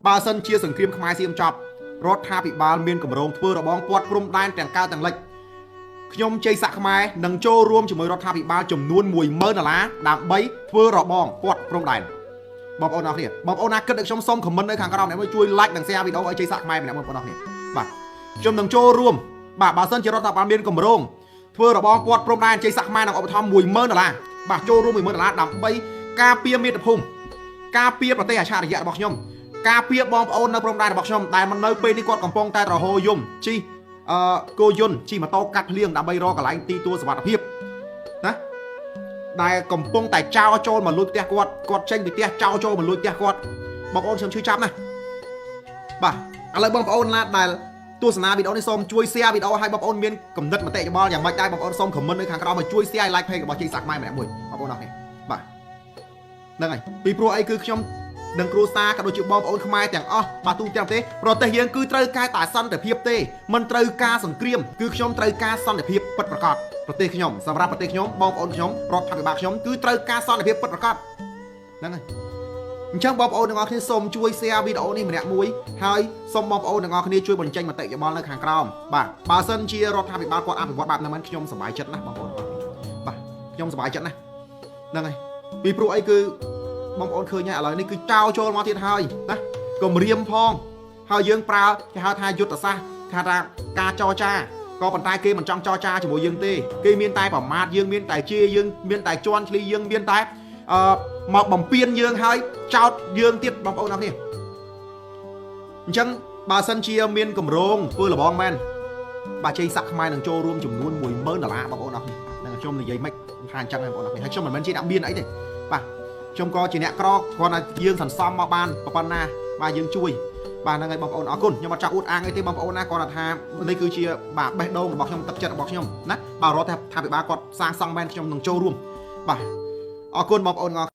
បើសិនជាសង្គ្រាមខ្មែរសៀមចប់រដ្ឋាភិបាលមានកម្រងធ្វើរបងពាត់ព្រំដែនទាំងកើតទាំងលិចខ្ញុំជ័យស័កខ្មែរនឹងចូលរួមជាមួយរដ្ឋាភិបាលចំនួន10000ដុល្លារដើម្បីធ្វើរបងពាត់ព្រំដែនបងប្អូនអរគ្នាបងប្អូនណាគិតដូចខ្ញុំសូម comment នៅខាងក្រោមអ្នកមួយជួយ like និង share វីដេអូឲ្យជ័យស័កខ្មែរម្នាក់បងប្អូនអរគ្នាបាទខ្ញុំនឹងចូលរួមបាទបើសិនជារដ្ឋាភិបាលមានកម្រងធ្វើរបងពាត់ព្រំដែនជ័យស័កខ្មែរនឹងឧបត្ថម្ភ10000ដុល្លារបាទចូលរួម10000ដុល្លារដើម្បីការពារមាតុភូមិការពារប្រទេសអច្ឆរិយៈរបស់ខ្ញុំការពារបងប្អូននៅព្រំដែនរបស់ខ្ញុំដែលមិននៅពេលនេះគាត់កំពុងតែរហូយំជីអឺគោយន្តជិះម៉ូតូកាត់ភ្លៀងដើម្បីរកកន្លែងទីទួលសុវត្ថិភាពណាដែលកំពុងតែចោលចូលមកលួចផ្ទះគាត់គាត់ចេញពីផ្ទះចោលចូលមកលួចផ្ទះគាត់បងប្អូនខ្ញុំឈឺចាប់ណាស់បាទឥឡូវបងប្អូនណាដែលទស្សនាវីដេអូនេះសូមជួយ share វីដេអូឲ្យបងប្អូនមានគំនិតមតិយោបល់យ៉ាងម៉េចដែរបងប្អូនសូម comment នៅខាងក្រោមឲ្យជួយ share like page របស់ជ័យសាក់ខ្មែរម្នាក់មួយបងប្អូនអរគ្នាបាទហ្នឹងហើយពីព្រោះអីគឺខ្ញុំនិងគ្រួសារក៏ដូចជាបងប្អូនខ្មែរទាំងអស់បាទទូទាំងប្រទេសប្រទេសយើងគឺត្រូវការតែសន្តិភាពទេមិនត្រូវការសង្គ្រាមគឺខ្ញុំត្រូវការសន្តិភាពពិតប្រាកដប្រទេសខ្ញុំសម្រាប់ប្រទេសខ្ញុំបងប្អូនខ្ញុំរដ្ឋាភិបាលខ្ញុំគឺត្រូវការសន្តិភាពពិតប្រាកដហ្នឹងហើយអញ្ចឹងបងប្អូនទាំងអស់គ្នាសូមជួយ share វីដេអូនេះម្នាក់មួយហើយសូមបងប្អូនទាំងអស់គ្នាជួយបញ្ចេញមតិយោបល់នៅខាងក្រោមបាទបើសិនជារដ្ឋាភិបាលគាត់អភិវឌ្ឍបែបហ្នឹងមែនខ្ញុំសប្បាយចិត្តណាស់បងប្អូនទាំងអស់គ្នាបាទខ្ញុំសប្បាយចិត្តណាស់ហ្នឹងហើយពីព្រោះអីគឺបងប្អូនឃើញហើយឥឡូវនេះគឺចោលចូលមកទៀតហើយណាគំរាមផងហើយយើងប្រើគេហៅថាយុទ្ធសាស្ត្រគេហៅថាការចរចាក៏ប៉ុន្តែគេមិនចង់ចរចាជាមួយយើងទេគេមានតែប្រមាថយើងមានតែជាយើងមានតែជន់ឈ្លីយើងមានតែអឺមកបំពេញយើងហើយចោតយើងទៀតបងប្អូនអរគ្នាអញ្ចឹងបើសិនជាមានកម្រងធ្វើលបងមែនបាទជ័យស័កខ្មែរនឹងចូលរួមចំនួន10000ដុល្លារបងប្អូនអរគ្នានឹងខ្ញុំនិយាយមិនថាអញ្ចឹងបងប្អូនអរគ្នាហើយខ្ញុំមិនមែនជាអ្នកមានអីទេបាទខ្ញុំក៏ជាអ្នកក្រគ្រាន់តែយើងសន្សំមកបានប៉ុណ្ណាបាទយើងជួយបាទហ្នឹងហើយបងប្អូនអរគុណខ្ញុំអត់ចង់អួតអាងអីទេបងប្អូនណាគ្រាន់តែថានេះគឺជាបាទបេះដូងរបស់ខ្ញុំទឹកចិត្តរបស់ខ្ញុំណាបាទរដ្ឋាភិបាលគាត់សាងសង់មែនខ្ញុំនឹងចូលរួមបាទអរគុណបងប្អូនអរ